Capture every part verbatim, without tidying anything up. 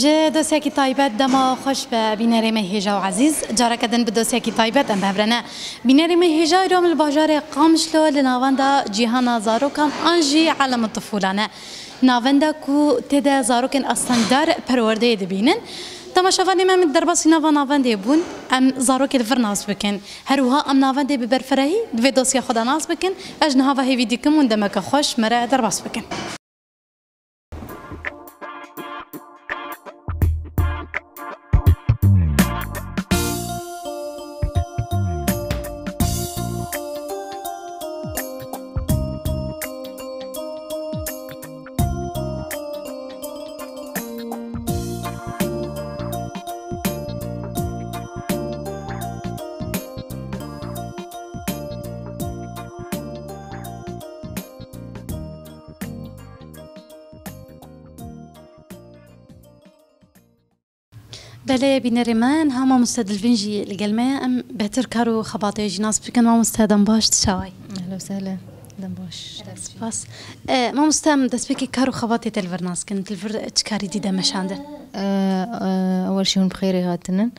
Ji dosyekî taybet dema xweş be bînerê me hêja û ezîz. Careke din bi dosyekî taybet em bi hev re ne. Bînerê me hêja îro em li bajarê Qamişlo li navenda Cîhana Zarokan an jî Alem Tifûla ne. Navenda ku tê de zarokên astengdar perwerdeyê dibînin. Temaşevanê me, em derbasî nava navendê bûn. Em zarokê li vir nas bikin. Her wiha em navendê bi berfirehî di vê dosya xwe de nas bikin. Ez ji niha ve hêvî dikim hûn demeke xweş me re derbas bikin. Belê, bînerê me, niha mamoste Dilvîn jî li gel me ye. Em bêhtir kar û xebatê jî nas bikin. Mamoste, dem baş, tu çawa yî? Ehlen we sehlen, dem baş. Spas. E, mamoste, em destpêkê kar û xebatê te li vir nas bikin. Tu li vir çi karî dî de meşandin? E, e, ewel şî hûn bi xêrê hatinin.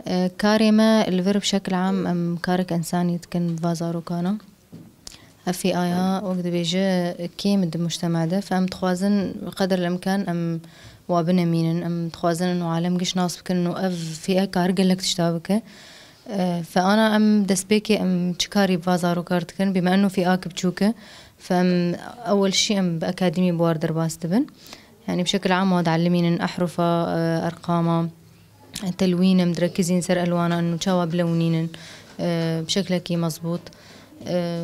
E, karê me li vir bi şekil am em karek însanî dikin bi va zarokana. Ev fîaya, wek dibêje, kêm di mujtema de. Fe em dixwazin qeder el-imkan em wa binemînin. Em dixwazin û alem giş nas bikin û ev fîe kar gelek tişta bike. E, fe ana em destpêkê em çi karî bi va zarokar dikin, bîme eno fîak biçûk e. Fe em ewel şî em bi akademî bi war derbas dibin. Yani bi şekil am wa diellimînin ehrufa, e, erqama. Telwîn em direkizîn ser elwana û çawa bilewnînin, e, bi şeklekî mezbût, e,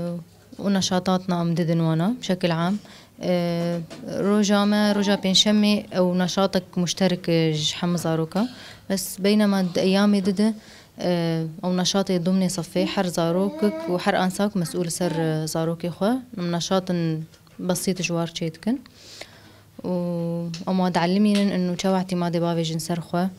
û neşatatna em didin wana, bi şekil am. E, roja me, roja pêncşemê ew neşatek muşterek, e, ji hemû zaroka. Bes beynema di eyamê dide, e, ew neşatê dumnê sefê her zarokek û her ansak mesûl ser, e, zarokê xwe. Em neşatin besît ji war çêdikin. û em wa diellimînin inu çawa îtîmadê bavêjin ser xwe,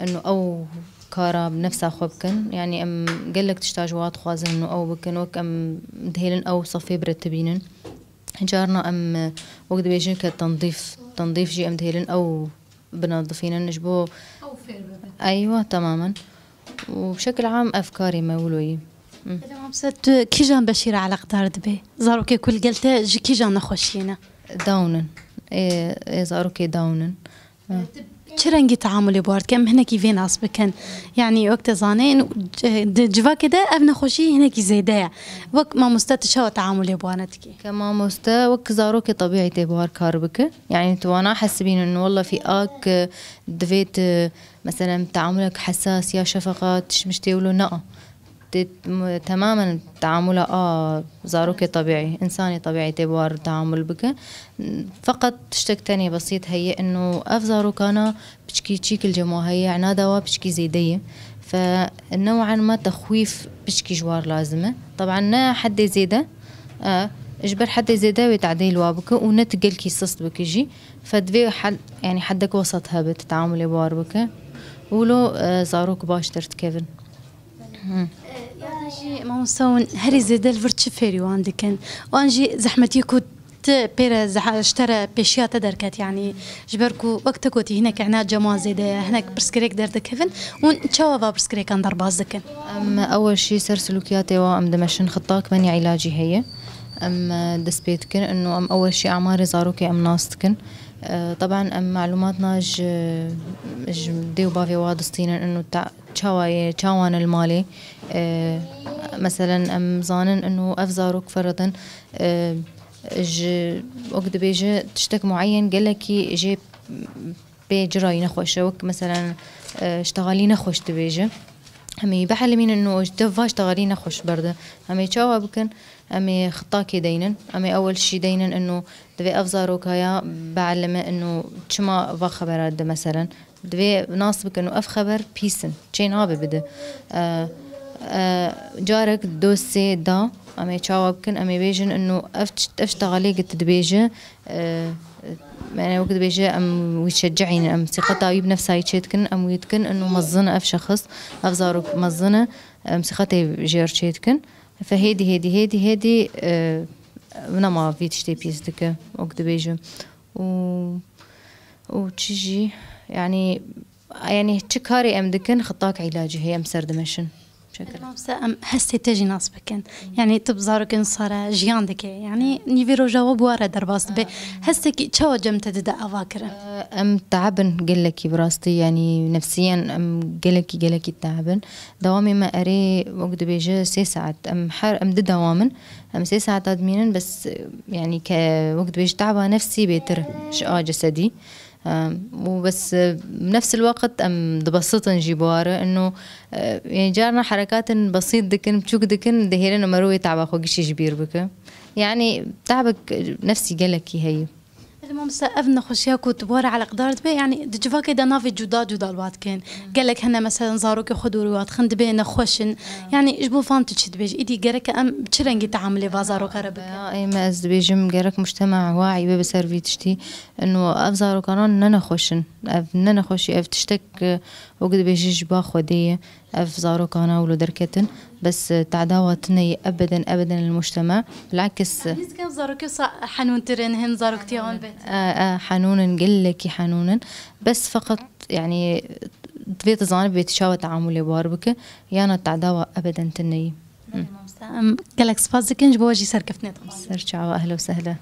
inu ew kara bi nefsa xwe bikin. Yanî em gelek tişta ji wa dixwazin inu ew bikin, wek em dihêlin ew sefê biretibînin. Carna em, wek dibêjin ke tendîf, tendîf jî em dihêlin ew binedifînin ji bo Ew fêr bibe. Eywa, temamen. Û bi şekil am ev karê me wilo yî. Hı. Belê, Mamse, tu kîjan beşî re eleqdar dibê? Zarokê ku li gel te ji kîjan nexweşiyê ne? Down in. Ê, ê zarokê down in. Hı. Çi rengî teamulê bi wan dike? Em hinekî vê nas bikin. Yanî wek te zanê, in, e, di civakê de ev nexweşî hinekî zêde ye. Wek mamoste tu çawa teamulê bi wan dikî? Ke mamoste wek zarokê tebîî tê bi wan kar bike. Yanî tu wana hesibînin, wella fîak, e, divê tu, meselen, teamulek hesas ya şefeqat, tişt miştê wilo na. Tê, m-, temamen teamula a zarokê tebîî, însanê tebîî tê bi wan teamul bike. Feqet tiştek tenê besît heye, inu ev zarokana piçkî çîkil cema heye, enada wa piçkî zêde ye. Fe new'an ma texwîf piçkî ji war lazim e. Teban ne heddê zêde, e, ji ber heddê zêde wê tedîl wa bike û ne tu gelkî sist bike jî. Fe divê hel, yanî heddek wesat hebe, tu teamulê bi war bike. Wilo, e, zarok baş derdikevin. Hı. Ya jî mamoste hûn herî zêde li vir çi fêrî wan dikin? Wan jî zehmetiyê ku ti pê re zeha-, ji te re pêşiya te derket, yanî ji ber ku wek te gotî hinek ena cema zêde ye, hinek pirsgirêk derdikevin, hûn çawa va pirsgirêkan derbas dikin? Em ewel şî ser silûkiyatê wa em dimeşin, xitak menî îlacî heye. Em, e, dest pê dikin, inu em ewel şî amarê zarokê em nas dikin. E, teban em malûmatna ji, ji dê û bavê wa distînin, inu ta-, çawa ye, çawan li malê. E, meselen, em zanin inu ev zarok feredin, e, ji, wek dibêje, tiştek mueyen gelekî jê pê cirayî nexweş e, wek meselen, e, ştexalî nexweş dibêje. Em ê bihelimînin û ji dev va ştexalî nexweş berde. Em ê çawa bikin? Em ê xitakê deynin. Em ê ewel şî deynin inu divê ev zarokaya bielime inu çima va xebera dide meselen. Divê nas bikin û ev xeber pîs in. Çê nabe bide. E, e, carek dosê da, em ê çawa bikin? Em ê bêjin inu ev, ev ştexalê ki tu dibêje, e, yani wek dibêje em wî şecihîn, em sîqeta wî bi nefsa wî çê dikin, em wî dikin inu mezin e ev şexs, ev zarok mezin e, em sîqetê jêr çê dikin. Fe hêdî, hêdî, hêdî, hêdî, e, nema vî tiştê pîs dike, wek dibêje. Û û çi jî, yanî, yanî çi karê em dikin, xitak îlacî heye, em ser dimeşin. Şekil. Mamoste, em hestê te jî nas bikin. Yanî tu bi zarokên sar e jiyan dike. Yanî nîvê roja we bi we re derbas dibe. Hestekî çawa cem te dide ava kirin? Em teab in gelekî bi rastî, yanî nefsiyen em gelekî, gelekî teab in. Dewamê me erê wek dibêje sê saet. Em her, em di dewam in. Em sê saeta dimînin, bes, yanî ke wek dibêje teaba nefsî bêtir ji a cesedî. Em, û bes, e, nefs el-weqt em dibesitin jî bi wa re, ino, e, yanî carna herekatin besît dikin, biçûk dikin, dihêlin Omer wê teaba xwe gişî ji bîr bike. Yanî teabek nefsî gelekî heye. Belê mamoste, ev nexweşiya ku tu bi wa re eleqdar dibe, yanî di civakê de navê cuda cuda li wa dikin. Gelek hene, meselen, zarokê xwe dorî wa dixin, dibê nexweş in. Yanî ji bo van tu çi dibêjî? Îdî gereke em bi çi rengî teamulê va zaroka re bikin? Ya, ê me ez dibêjim, gerek mujtema wahî be bi ser vî tiştî. Ino ev zarokanan ne nexweş in. Ev ne nexweşî, ev tiştek, e, wek dibêjî ji ba Xwedê ye. Ev zarokana wilo derketin. Bes, e, tedawa tune ye ebeden, ebeden li mujtema. Bilakis, e, Nîzken zarokê sa henûntir in, hin zaroktiya wan bet. E, e, henûn in, gelekî henûn in. Bes feqet, yanî, divê tu zanibê tu çawa teamulê war bike, yana tedawa ebeden tune ye. Belê mamoste. Em gelek spas dikin ji bo we jî serkeftinê dixwazin. Ser çava, ehla û sehla.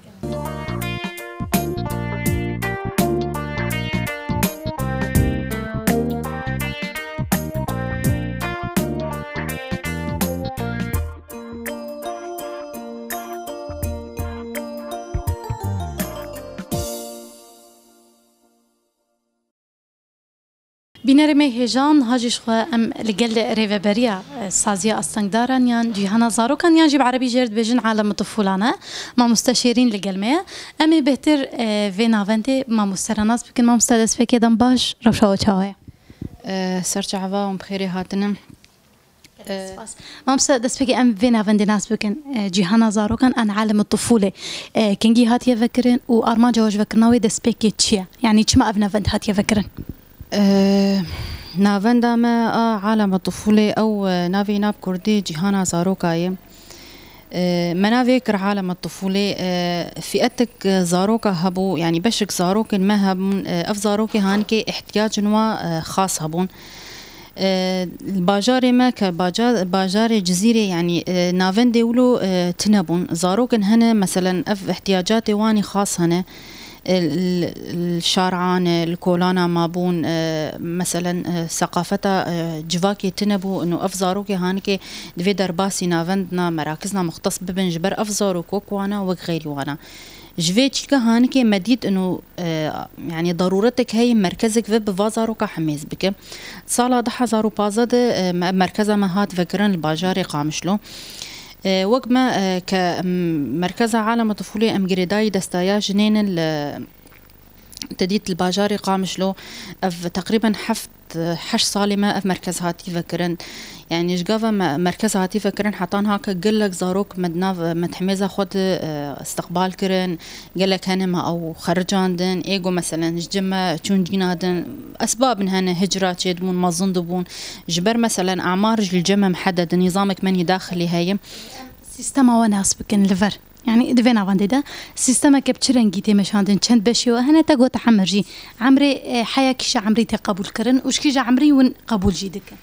Bînerê me hêjan, niha jî ji xwe em li gel rêveberiya, e, saziya astengdaran yan cîhana zarokan yan jî bi erebî jê re dibêjin alem tifûlan e. Mamoste Şêrîn li gel me ye. Em ê bêhtir, e, vê navendê mamoste re nas bikin. Mamoste, destpêkê dem baş, rewşa we çawa ye? E, ser çava hûn bi xêrê hatine. Gelek spas. Mamoste, destpêkê em vê navendê nas bikin. E, cîhana zarokan an alem tifûlê, e, kengî hatiye vekirin û armanca we ji vekirina wê destpêkê çi ye? Yanî çima ev navend hatiye vekirin? E, navenda me a alem tifûlê ew, e, navê na bi kurdî cîhana zaroka ye. E, me navê kir alem tifûlê, e, fîetik zaroka hebû, yanî beşik zarokên me hebûn, e, ev zarokê hanikê ihtiyacên wa, e, xas hebûn. E, li bajarê me ke baca-, bajarê Cizîrê, yanî, e, navendê wilo, e, tune bûn. Zarokên hene, meselen, ev ihtiyacatê wanî xas hene. E, li, li şaran, e, li kolana mabûn, e, meselen, e, seqafeta, e, civakê tune bû. Ino ev zarokê hanikê divê derbasî navendna, merakizna muxtes bibin ji ber ev zarok wek wana, wek xeyrî wana. Ji vê çîka hanikê me dît ino, e, yanî daruretek heye merkezek ve bi va zaroka hemêz bike. Sala du hezar û pazdeh de, e, me, merkeza me hat vekirin li bajarê Qamişlo. E, wek me, e, ke, m, merkeza Alema Tifûlê em girêdayî destaya jinê ne li, te dît li bajarê Qamişlo, ev teqrîben heft, heşt salê me ev merkez hatî vekirin. Yanî ji gava me merkez hatî vekirin, heta niha ke gelek zarok me di nav, me di hemêza xwe de, e, istiqbal kirin, gelek hene me ew xericandin, ê go meselen ji cem me çûn cîna din, esbabin hene, hicra çêdibûn, mezin dibûn. Ji ber meselen amar jî li cem me miheded e, nîzamek me nî daxilî heye. Sîstema we nas bikin li vir. Yanî di vê navendê de sîstemeke bi çi rengî tê meşandin, çend beşê we hene, te got hemir jî. Emrê, e, heya kîşa emrî tê qebûl kirin û ji kîşa emrî win qebûl jî dikin?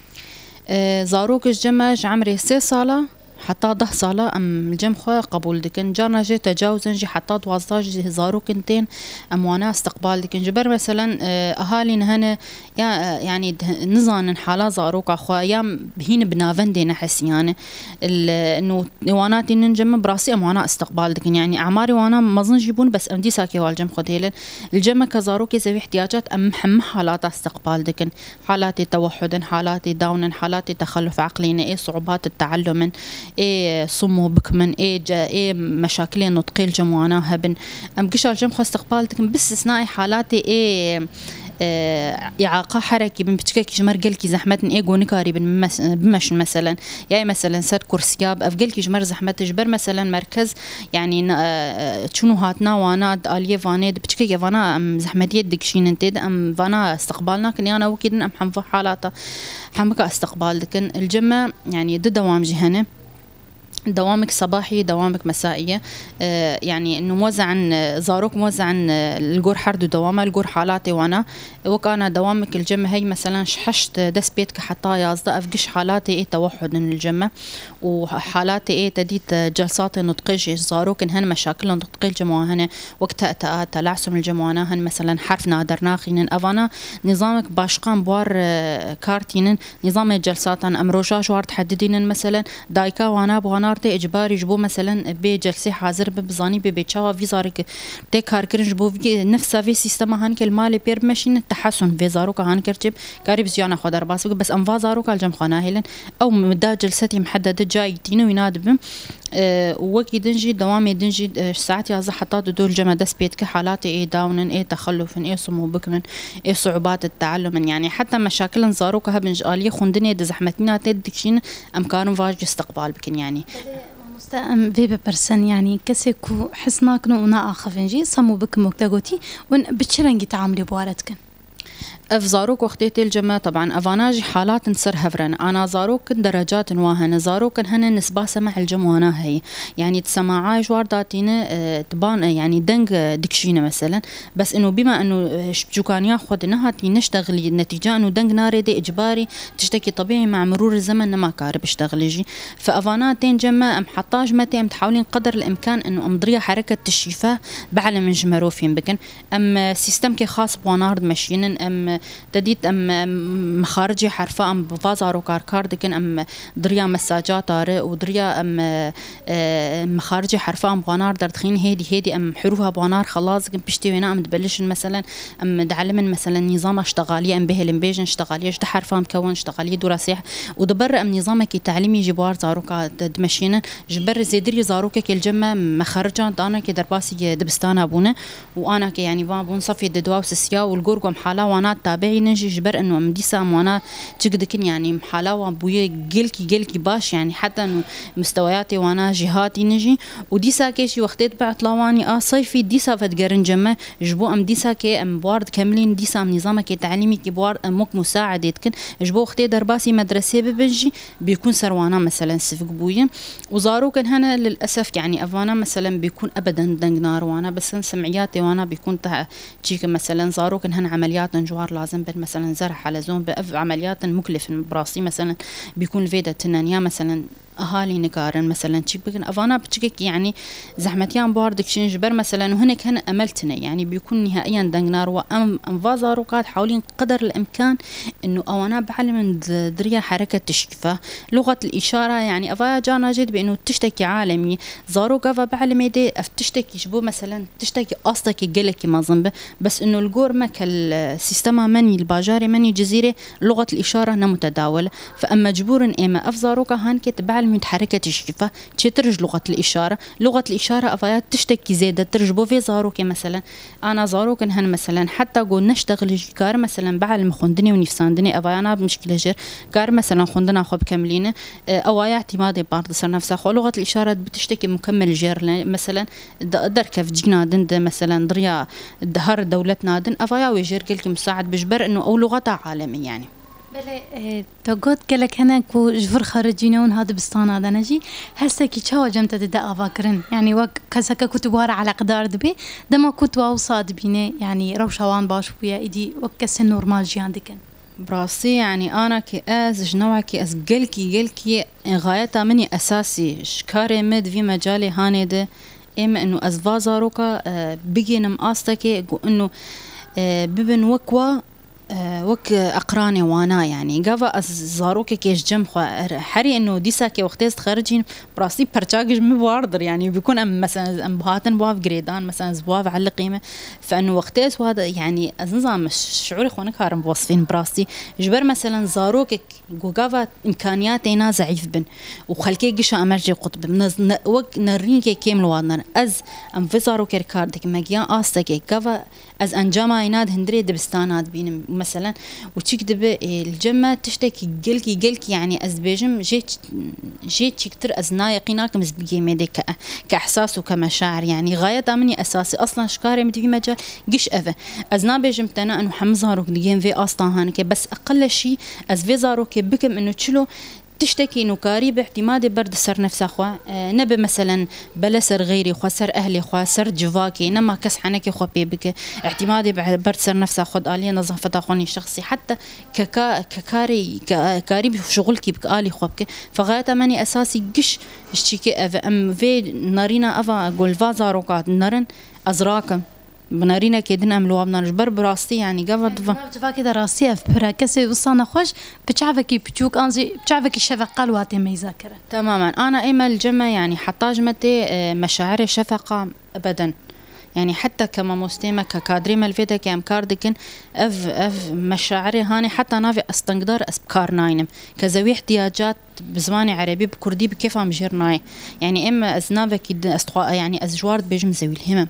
E, zarok ji cem me ji emrê sê sala heta deh sala em li cem xwe qebûl dikin. Carna jê tecawizin jî heta duwazdeh jî zarokin tên em wana istiqbal dikin. Ji ber meselen, e, ehalîn hene ya, e, yanî di-, nizanin hala zaroka xwe ya hîn bi navendê nehesiyane. Li, nû, wana tînin cem me bi rastî em wana istiqbal dikin. Yanî emarê wana mezin jî bûn, bes em dîsa kê wa li cem xwe dihêlin. Li cem me ke zarokê zevî ihtiyacat em hemî halata istiqbal dikin. Halatê tewehhudin, halatê dawnin, halatê texeluf eqlî ne, ê suubat teallumin, ê sum û bikmin, ê ce-, ê meşakilê nutqê li cem wana hebin. Em gişa li cem xwe istiqbal dikin, bi istisnayê halatê ê, e, îaqa herekî bin, piçkekî ji me re gelkî zehmet in, ê go nikarîbin mes-, bimeşin meselen. Ya ê meselen ser kursiya bi, ev gelkî ji me re zehmet e, ji ber meselen merkez Yanî, e, e, çûn û hatina wana di aliyê Vanê de piçikeke vana em zehmetiyê dikişînin tê de, em vana istiqbal nakin, yana wekî din em hemva halata hemika istiqbal dikin. Li cem me, yanî du dewam jî hene. دەواmek sebahî, dewamek mesaî ye. E, yanî, inu mozean, e, zarok mozean, e, li gor her du dewama, li gor halatê wana. Wek ana dewamek li cem hey, meselen, ji heşt, e, dest pê dike heta yazdeh, ev giş halatê ê tewehhud in li cem me. Û halatê ê te dît, e, celsatê nutqê jî, zarok in hene, meşakilên nutqê li cem wan hene, wek te, te, telahsum li cem wana hene, meselen, herf nader naxînin. Evana nîzamek başqan bi war, e, kar tînin. Nîzamê celsatan em roja ji war dihedidînin, meselen, dayika wana bi wana re tê icbarî ji bo, meselen, bê celsê hazir bi, bizanî bê, bê çawa vî zarokê tê karkirin, ji bo vî nefsa vê sîstema hanike li malê pêr bimeşînin, tehesûn vê zaroka hanike re çêb, karî bi jiyana xwe derbas bike, bes em va zaroka li cem xwe nahêlin. Ew mudda celsetî muhedede cayî tîne wî nadibin. E, û wekî din jî, dewamê din jî, e, ji saet yazdeh heta dudo li cem me dest pê dike, halatê ê dawnin, ê texelufin, ê sumûbik min, ê suubat tealum in. Yanî heta meşakilin zaroka hebin ji aliyê xwendinê di zehmetîna tê dikişînin, em karin vaj istiqbal bikin yanî. Mamoste, em vê bipirsin, yanî kesê ku his nakin û naaxivin jî, sumûbik min wek te gotî, hûn bi çi rengî teamulê bi ware dikin? Ev zarok wextê tê li cem me, teban evana jî halat in ser hev re ne. Ana zarok in derecat in wa hene. Zarok in hene nisba sema li cem wana heye. Yanî di semaayê ji war datîne, e, di ban, e, yanî deng, e, dikişîne meselen. Bes inu bîma inu, e, ji biçûkaniya xwe de nehatî neştexilî, netîca inu deng narê dê icbarî tiştekî tebîî ma mirûr zemen nema kare biştexilî jî. Fe evana tên cem me, em heta ji me tê em dihewlîn qeder li imkan inu em diriya hereket tişîfe bielimin ji merofên bikin. Em, e, sîstemkê xas bi wana re dimeşînin. Em, e, te dît em, e, mixaricê herfa em bi va zaroka re kar dikin. Em, e, diriya mesajata re û diriya em, e, e, mixaricê herfa em bi wana re derdixînin. Hêdî hêdî em hurûfa bi wana re xelas dikin. Piştî wêna em dibelişin, meselen, em dielimin, meselen, nîzama ştexaliyê em bihêlin bêjin, ştexaliyê ji du herfan dikewin, ştexaliyê dû re sê û di ber re em nîzamekî telimî jî bi war zaroka di-, dimeşînin. Ji ber zêdirî zarokekê li cem me, mexerican danekê derbasî dibistana bûne. Û anake, yanî, van bûn sefê di dua û sisiya û li gor ku em hala wana tabeî ne jî, ji ber eno em dîsa em wana çik dikin, yanî, em hala wan bûye gelkî, gelkî baş, yanî, heta eno mistewayatê wana jî hatî ne jî. Û dîsa kê jî wextê dibe etla wanî a seyfî dîsa vedigerin cem me, ji bo em dîsa kê em bi war dikemilîn, dîsa em nîzamekê telimîkî bi war em wek musaedê dikin, ji bo wextê derbasî medresê bibin jî, bêkûn ser wana, meselen, sivik bûye. Û zarokên hene, lilesef, yanî, evana, meselen, bêkûn ebeden deng nari wana, bes hin simiyatê wana bêkûn te çîke, meselen, zarokên hene emeliyatên ji war lazim bin, meselen, zerh, helezon bi, ev emeliyatên muklif in, bi rastî, meselen, bêkûn li vê de tinen, ya, meselen, ahalî nikarin, meselen, çîk bikin. Evana piçikek, yanî, zehmetiyan bi war dikişin ji ber, meselen, û hinek hene emel tine, yanî, bêkûn nihaiyen deng nari wa. Em, em va zaroka dihewlîn qeder li imkan inu ewana bielimin di diriya hereket tişkîfe. Luxet li îşara, yanî, evaya carna jê dibe inu tiştekî alemî. Zarok ava bielimê dê ev tiştekî ji bo, meselen, tiştekî astekî gelekî mezin be. Bes inu li gor me ke li sîstema menî, li bajarê menî Cizîrê, luxet li îşara ne mutedawil e. Fe em mecbûr in ême ev zaroka hanke di bielimî di hereket tişkîfe. Çêtir ji luxet li îşara. Luxet li îşara evaya tiştekî zêdetir ji bo vê zarokê, meselen, ana zarokin hen, meselen, heta ku neştexilî jî kare, meselen, bielime xwendinê û nivîsandinê, evaya nabe mişkile jêr, kare, meselen, xwendina xwe bikemilîne, e, ewaya îtîmadê bar di ser nefsa xwe. Luxet li îşara bi tiştekî mukemel jêr, le-, meselen, de-, derkev cîna din de, meselen, diriya di her dewlet nadin, evaya wê jêr gelkî musaed bi, ji ber ino ew luxeta alemî, yanî. Belê, e, te got gelek hene ku ji vir xericîne û niha dibistana de ne jî. Hestekî çawa cem te dide avakirin? Yanî wek keseke ku tu bi wan re eleqedar dibî, dema ku tu wisa dibîne, yanî rewşa wan baş bûye, îdî wek kesên normal jiyan dikin? Bi rastî, yanî, ana ki ez ji newekî ez gelkî, gelkî, e, xayeta min î esasî ji karê min di vî mecalê hanê de ê min û ez va zaroka, e, bigênim astekê ku inu, e, bibin wek wa, e, wek, e, eqranê wana, yanî. Gava ez zarokekê ji cem xwe er-, herî ino dîsa ke wextê ez dixericînim, bi rastî perçak ji min wardir, yanî. Bikun em, mesela, em bihatin bi wa girêdan, mesela, ez bi wa eliqîme. Fe ino wextê ez wa de, yanî, ez nizanim, şiûrê xwe nikarim biwesfînim bi rastî. Ji ber, mesela, zarokek ku gava îmkaniyatê na zeîf bin û xelkê gişa emer jê qut bin. Ne, ne, wek nerînkê kêm li wan ne. Ez, em vê zarokê re kar dikim, me giya astekê. Gava ez encama îna di hundirê dibistana dibînim, meselen, û çîk dibe, ê, li cem me tiştekî gelkî, gelkî, yanî ez dibêjim, jê ç-, jê çîktir ez na yeqîn nakim ez bigêmê dê ke, ke ehsas û ke meşair, yanî xayeta min î esasî, aslan ji karê min di vî mecal giş ev e. Ez nabêjim tena inu hemû zarok digên vê asta hanike, bes eqilleşî ez vê zarokê bikim inu çilo Tiştekî nûkarî bi îtîmadê ber di ser nefsa xwe, e, nebe meselen bele ser xeyrê xwe, ser ehlê xwe, ser civakê, nema kes henekê xwe pê bike. Îtîmadê be-, ber ser nefsa xwe, di aliyê nezafeta xwe nê şexsî, heta ke ka-, ke karê, ke, karî bi şixulkî bike, alî xwe bike. Fexayeta me nê esasî giş ji çîkê ev e. Em vê narîna eva golva zaroka nerin, ez rakim. Bi nerînekê din em li wan bidan ji ber bi rastî, yanî gava diva. Di nav civakê de rastî ev pir e. Kesê wisa nexweş bi çavekî piçûk an jî bi çavekî şefeqa li wan tê meyza kirin. Temamen. Ana ê me li cem me, yanî heta ji me tê, e, meşairê şefeqa ebeden. Yanî heta ke mamostê me, ke kadrê me li vê de ke em kar dikin, ev, ev meşairê hanê heta navê ez tengdar ez bi kar naynim. Ke zewî ihtiyacat bi zimanê erebî, bi kurdî, bi kêfa min jêr nayê. Yanî ê me ez navekî di-, ez dixwa-, yanî ez ji war dibêjim zewî lihêmim.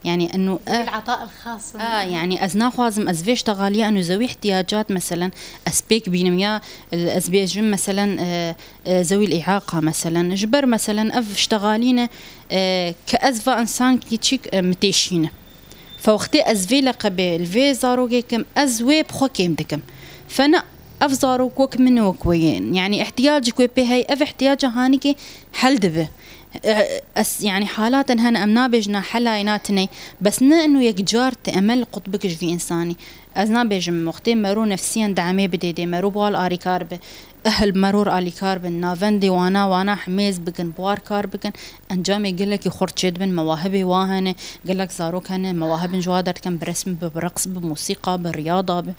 Yanî eno, e, العطاء الخاص. A, yanî ez naxwazim ez vê ştexaliya eno zewî ihtiyacat, meselen, ez pêk bînim ya, e, ez bêjim, meselen, e, e, zewî îaqa, meselen. Ji ber, meselen, ev ştexalî ne, e, ke ez va însan kîçik, e, min têşîne. Fe wextê ez vê leqebê li vê zarokê kim, ez wê bi xwe kêm dikim. Fe ne, ev zarok wek min wek wê yên. Yanî ihtiyacek wê pê heye, ev ihtiyaca hanikê hel dibe. E, ez, yanî halatin hene, em nabêjin helayê natiney, bes ne eno yek car tu emel qut bike ji vî însanî. Ez nabêjim wextê mero nefsiyen demê bidê, dê mero bal arîkar be. Ehl mero alîkar bin, navendê wana, wana himêz bikin, bi war kar bikin. Encamê gelekî xurt çêdibin, mewahibê wa hene, gelek zarok hene, mewahibin ji wa derdikin, bi resm be, bi reqs be, mûsîqa be, riyada be.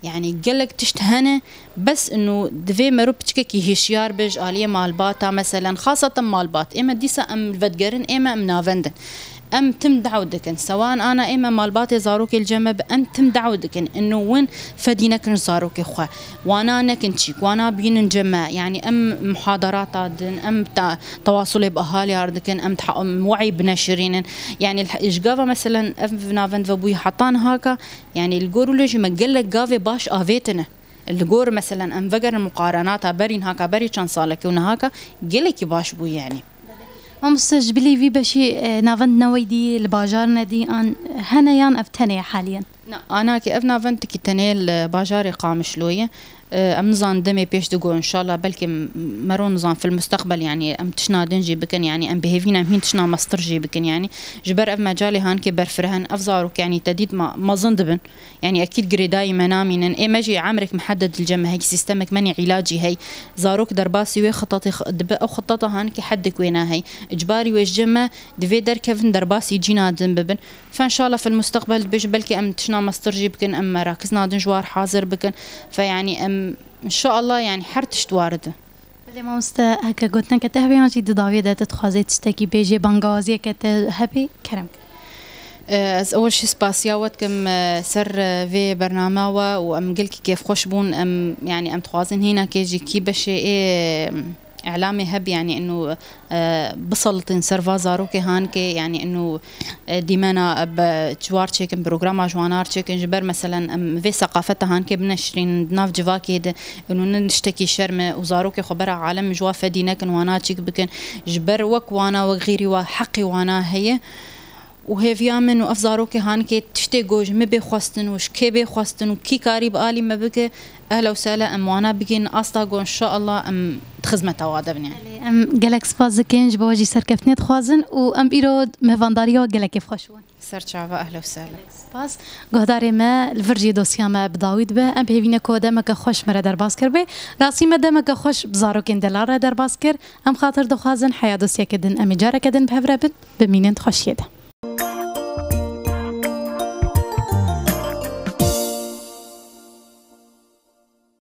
Yanî gelek tişt hene, bes ino divê mero piçkekî hişyar be ji aliyê malbata, meselen, xaseten malbat. Ê me dîsa em li vedigerin, ê me em navend in. Em tim daw dikin. Sewan ana ê me malbatê zarokê li cem me bi, em tim daw dikin. Ino win fedî nekin ji zarokê xwe. Wana nekin çîk, wana bînin cem me. Yanî em muhadarata din, em ta-, tewasulê bi ahaliyar dikin, em ta-, em we'î bineşirînin. Yanî li-, ji gava meselen ev navend vebûyî heta nihaka, yanî li gor wilo jî me gelek gavê baş avêtine. Li gor, meselen, em vegerin muqarenata berî nihaka, berî çend salekê û nihaka gelekî baş bû, yanî. Mamoste, ji bilî vî beşî, e, navend newey dî li bajar nedî an hene yan ev tenê ye haliyen? Na, anakê ev navendekî tenê li bajarê Qamişlo ye. E, em nizanin demê pêş digo, înşallah, belkî m-, mero nizan fil mustaqbel, yanî em tişna din jî bikin, yanî em bi hêvî ne em hîn tişna mestir jî bikin, yanî ji ber ev mecalê hankê berfireh in, ev zarok, yanî te dît ma-, mezin dibin. Yanî ekîd girêdayî me namînin. Ê me jî emrek mihedded li cem me heye, sîstemek me nê îlacî hey. Zarok derbasî wê xitatê x-, dibe, ew xitata hanikê heddek wê nahey. Icbarî wê ji cem me divê derkevin derbasî cîna din bibin. Fe înşallah fil mustaqbel dibêjin belkî em tişna mestir jî bikin, em merakizna din ji war hazir bikin. Fe yanî em înşallah yanî her tişt warid e. Belê mamoste, heke gotineke te hebe yan jî di dawiyê de tu dixwazê tiştekî bêjê, bangawaziyeke te hebe, kerem ke. Ez ewil jî spasiya we dikim, e, ser, e, vê bernama we û em gelkî kêfxweş bûn. Em, yanî em dixwazin hînakê jî kî beşê ê, e, îlamê hebe, yanî ino, e, biselitin ser va zarokê hankê, yanî ino, e, dîmena, e, bi, ji war çêkin, programa ji wana çêkin, ji ber meselen em vê seqafeta hankê bineşirînin di nav civakê de, ino ne tiştekî şerm e û zarokê xwe bera alem ji wa fedî nekin, wana çîk bikin. Ji ber wek wana, wek xîrî wa, heqî wana heye. Û hêviya min û ev zarokê hankê tiştê ku ji min bê xwestin û ji kê bê xwestin û kî karî bi alî me bike, ehla û sehla em wana bigihînin asta ku înşallah em di xizmeta wa de bin, yanî. Belê, em gelek spas dikin, ji bo we jî serkeftinê dixwazin û em îro mêvandariya we gelek kêfxweş bûn. Ser çava, ehla û sehla. Spas. Guhdarê me, li vir jî dosya me bi dawî dibe. Em bi hêvî ne ku demeke xweş me re derbas kiribe. Rastî me demeke xweş bi zarokên delal re derbas kir. Em xatir dixwazin heya dosyeke din em ê careke din bi hev re bin. Bimînin di xweşiyê de.